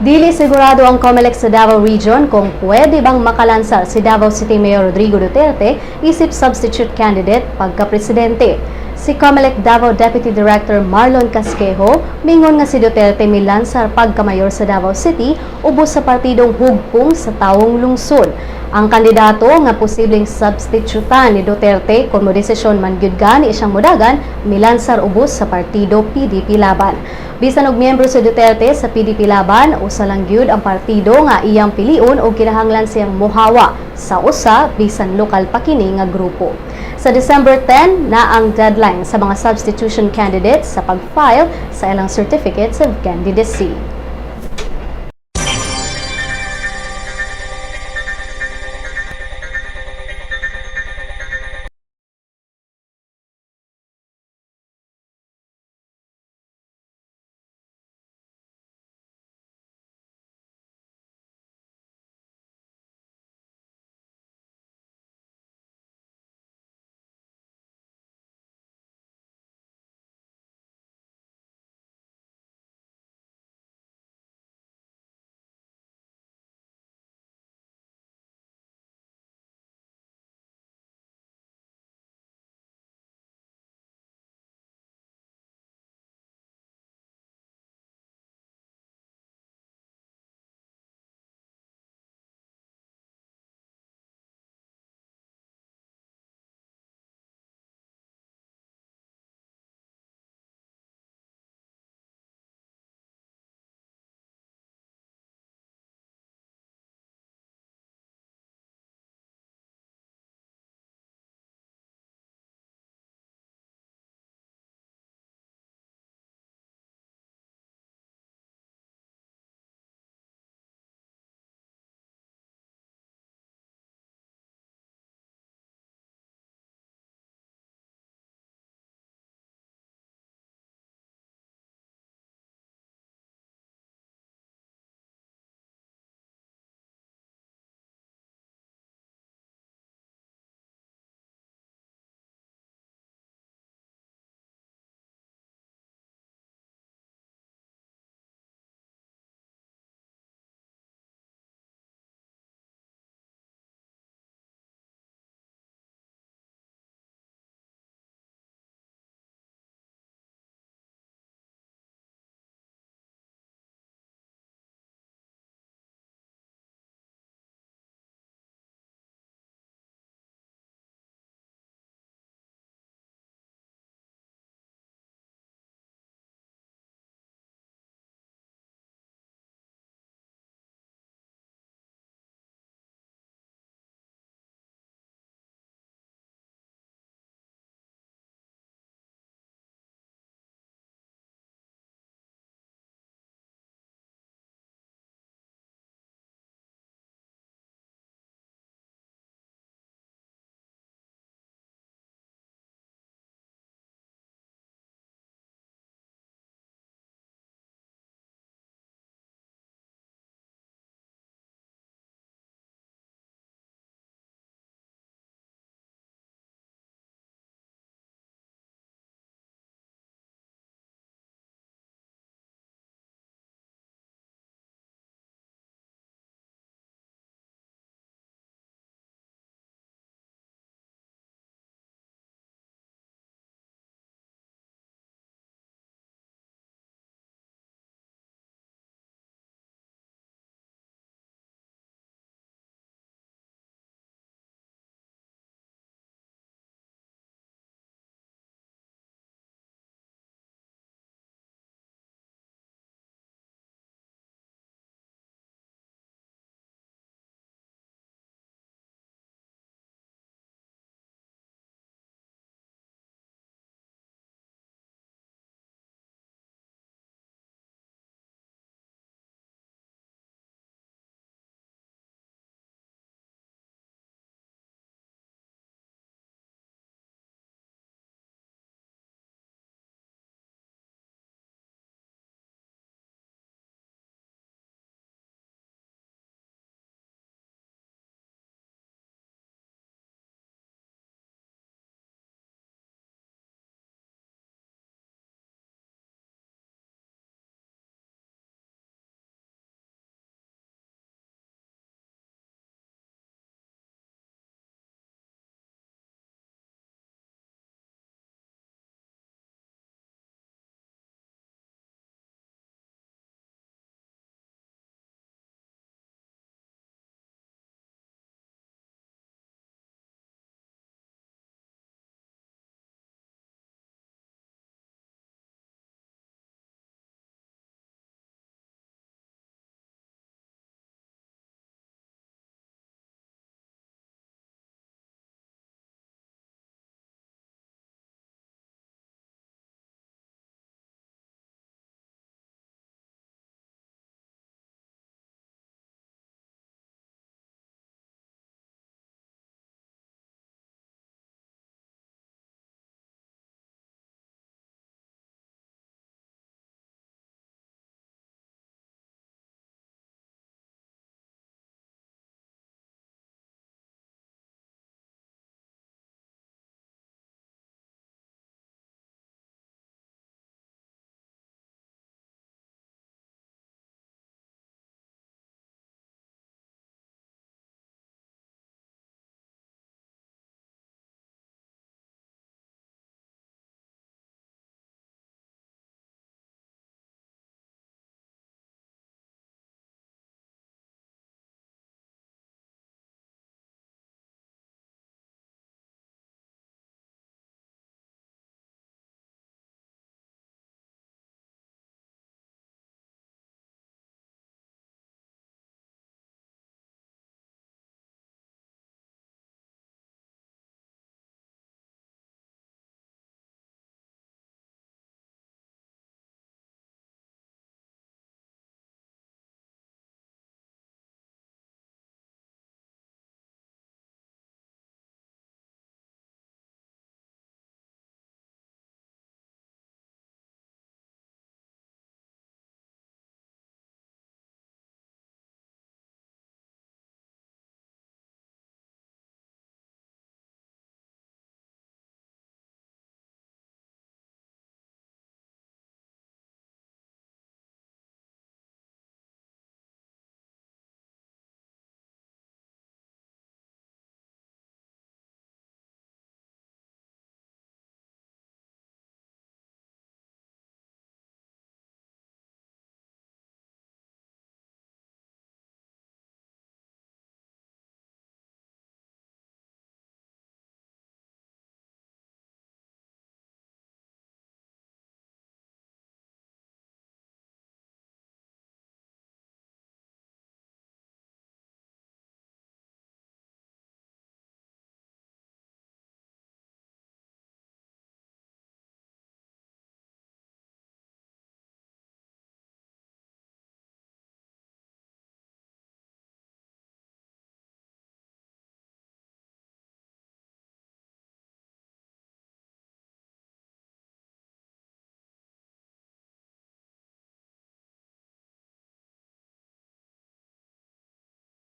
Dili sigurado ang COMELEC sa Davao Region kung pwede bang makalansar si Davao City Mayor Rodrigo Duterte isip substitute candidate pagka-presidente. Si COMELEC Davao Deputy Director Marlon Casquejo mingon nga si Duterte milansar pagka-mayor sa Davao City ubos sa partidong Hugpong sa Tawong Lungsod. Ang kandidato nga posibleng substitutan ni Duterte kung modesisyon man gyud gani siyang modagan, milansar ubos sa partido PDP Laban. Bisan og miyembro si Duterte sa PDP Laban, usa lang gyud ang partido nga iyang pilion og kinahanglan siyang mohawa sa usa bisan lokal pa kini nga grupo. Sa December 10 na ang deadline sa mga substitution candidates sa pag-file sa ilang certificates of candidacy.